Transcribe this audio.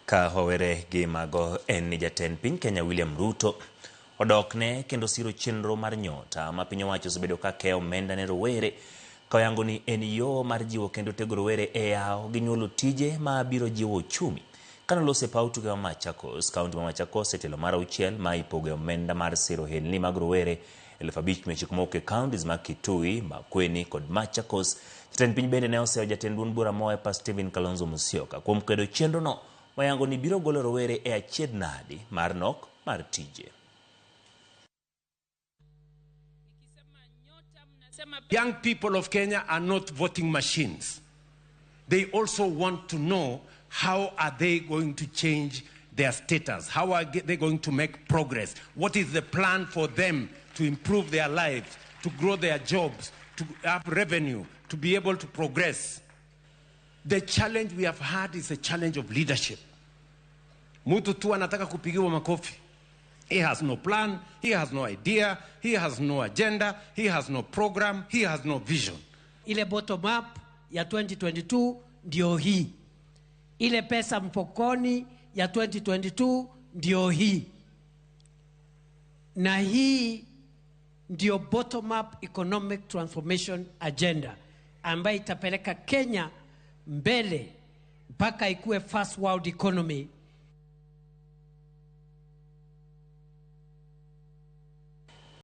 Ka wawere gi mago en ni jatend piny Kenya William Ruto odokne kendo siro chenro mar Nyota ma piny owacho osebedo ka keyo omenda ne rowere ka oyango ni en yo mar jiwo kendo tego rowere e yawo gi nyuolo tije ma biro jiwo uchumi. Kane oloso e paw tuke ma Machakos, kaunti ma Machakos e tielo mar auchiel ma ipoge omenda mar siro ohelni mag rowere 5,900 mowuok e counties mag Kitui, Makueni kod Machakos. Jatend piny bende ne oseyo jatend duond bura ma Wiper Stephen Kalonzo Musyoka kuom kwedo chenrono moyango ni biro golo rowere e achiedh nadi mar nok mar tije. Young people of Kenya are not voting machines. They also want to know how are they going to change their status? How are they going to make progress? What is the plan for them to improve their lives, to grow their jobs, to have revenue, to be able to progress? The challenge we have had is a challenge of leadership. Mtu tu anataka kupigiwa makofi. He has no plan, he has no idea, he has no agenda, he has no program, he has no vision. Ile bottom up ya 2022 ndio hii, ile pesa mfukoni ya 2022 ndio hii, na hii ndio bottom up economic transformation agenda ambayo itapeleka Kenya mbele mpaka ikuwe first world economy.